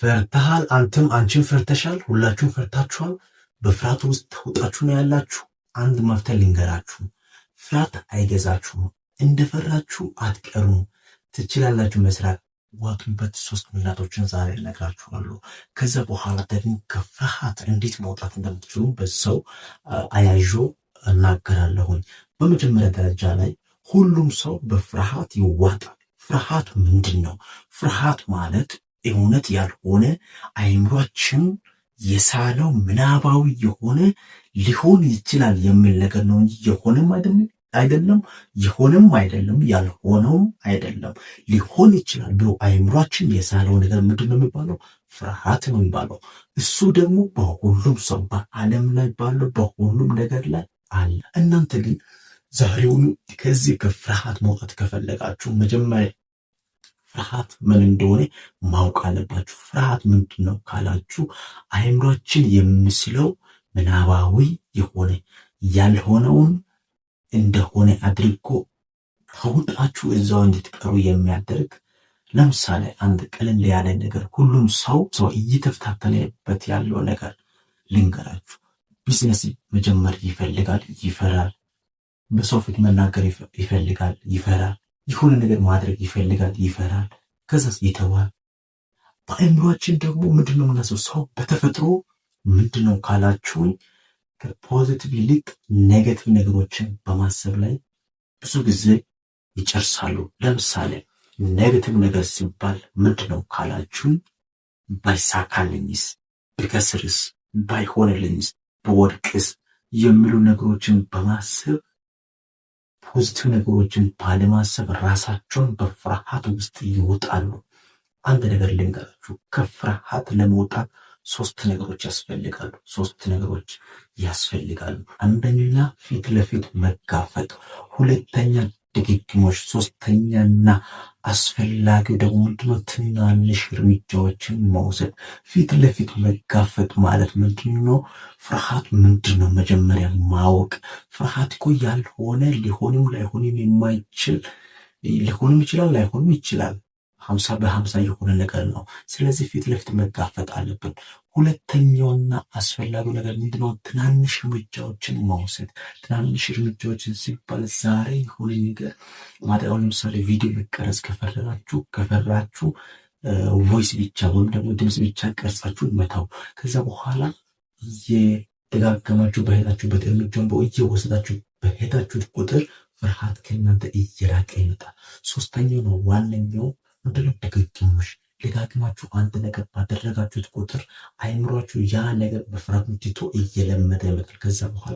ፈርተሃል። አንተም አንቺም ፈርተሻል። ሁላችሁም ፈርታችኋል። በፍርሃት ውስጥ ተውጣችሁ ነው ያላችሁ። አንድ መፍትሄ ልንገራችሁ፣ ፍርሃት አይገዛችሁም። እንደፈራችሁ አትቀሩም። ትችላላችሁ መስራት። ዋጡበት ሶስት ምክንያቶችን ዛሬ እነግራችኋለሁ። ከዛ በኋላ ደግሞ ከፍርሃት እንዴት መውጣት እንደምትችሉ በሰው አያዦ እናገራለሁኝ። በመጀመሪያ ደረጃ ላይ ሁሉም ሰው በፍርሃት ይዋጣል። ፍርሃት ምንድን ነው? ፍርሃት ማለት እውነት ያልሆነ አይምሯችን የሳለው ምናባዊ የሆነ ሊሆን ይችላል የሚል ነገር ነው እንጂ የሆነም አይደለም የሆነም አይደለም ያልሆነውም አይደለም። ሊሆን ይችላል ብሎ አይምሯችን የሳለው ነገር ምንድን ነው የሚባለው? ፍርሃት ነው የሚባለው። እሱ ደግሞ በሁሉም ሰው በዓለም ላይ ባለው በሁሉም ነገር ላይ አለ። እናንተ ግን ዛሬውኑ ከዚህ ከፍርሃት መውጣት ከፈለጋችሁ መጀመሪያ ፍርሃት ምን እንደሆነ ማወቅ አለባችሁ። ፍርሃት ምንድን ነው ካላችሁ አይምሯችን የሚስለው ምናባዊ የሆነ ያልሆነውን እንደሆነ አድርጎ ተውጣችሁ እዛው እንድትቀሩ የሚያደርግ። ለምሳሌ አንድ ቀለል ያለ ነገር፣ ሁሉም ሰው እየተፈታተነበት ያለው ነገር ልንገራችሁ። ቢዝነስ መጀመር ይፈልጋል፣ ይፈራል። በሰው ፊት መናገር ይፈልጋል፣ ይፈራል። የሆነ ነገር ማድረግ ይፈልጋል፣ ይፈራል። ከዛስ ይተዋል። በአእምሯችን ደግሞ ምንድን ነው የምናስበው? ሰው በተፈጥሮ ምንድን ነው ካላችሁኝ ከ positive ይልቅ negative ነገሮችን በማሰብ ላይ ብዙ ጊዜ ይጨርሳሉ። ለምሳሌ negative ነገር ሲባል ምንድን ነው ካላችሁኝ ባይሳካልኝስ፣ ብከስርስ፣ ባይሆንልኝስ፣ ብወድቅስ የሚሉ ነገሮችን በማሰብ positive ነገሮችን ባለማሰብ ራሳቸውን በፍርሃት ውስጥ ይወጣሉ። አንድ ነገር ልንገራችሁ፣ ከፍርሃት ለመውጣት ሶስት ነገሮች ያስፈልጋሉ። ሶስት ነገሮች ያስፈልጋሉ። አንደኛ ፊት ለፊት መጋፈጥ፣ ሁለተኛ ድግግሞሽ፣ ሶስተኛና አስፈላጊው ደግሞ ምንድነው? ትናንሽ እርምጃዎችን መውሰድ። ፊት ለፊት መጋፈጥ ማለት ምንድነው? ፍርሃት ምንድነው? መጀመሪያ ማወቅ። ፍርሃት እኮ ያልሆነ ሊሆንም ላይሆንም የማይችል፣ ሊሆንም ይችላል ላይሆንም ይችላል፣ 50 በ50 የሆነ ነገር ነው። ስለዚህ ፊት ለፊት መጋፈጥ አለብን። ሁለተኛውና አስፈላጊው ነገር ምንድነው? ትናንሽ እርምጃዎችን መውሰድ። ትናንሽ እርምጃዎችን ሲባል ዛሬ የሆነ ነገር ማድረግ፣ ለምሳሌ ቪዲዮ መቀረጽ ከፈራችሁ voice ብቻ ወይም ደግሞ ድምፅ ብቻ ቀርጻችሁ መተው። ከዛ በኋላ እየደጋገማችሁ በሄዳችሁበት፣ እርምጃውን እየወሰዳችሁ በሄዳችሁት ቁጥር ፍርሃት ከእናንተ እየራቀ ይመጣል። ሶስተኛው ነው ዋነኛው ምንድነው? ድግግሞሽ። ደጋግማችሁ አንድ ነገር ባደረጋችሁት ቁጥር አይምሯችሁ ያ ነገር በፍርሃቱን ትቶ እየለመደ ይመጣል። ከዛ በኋላ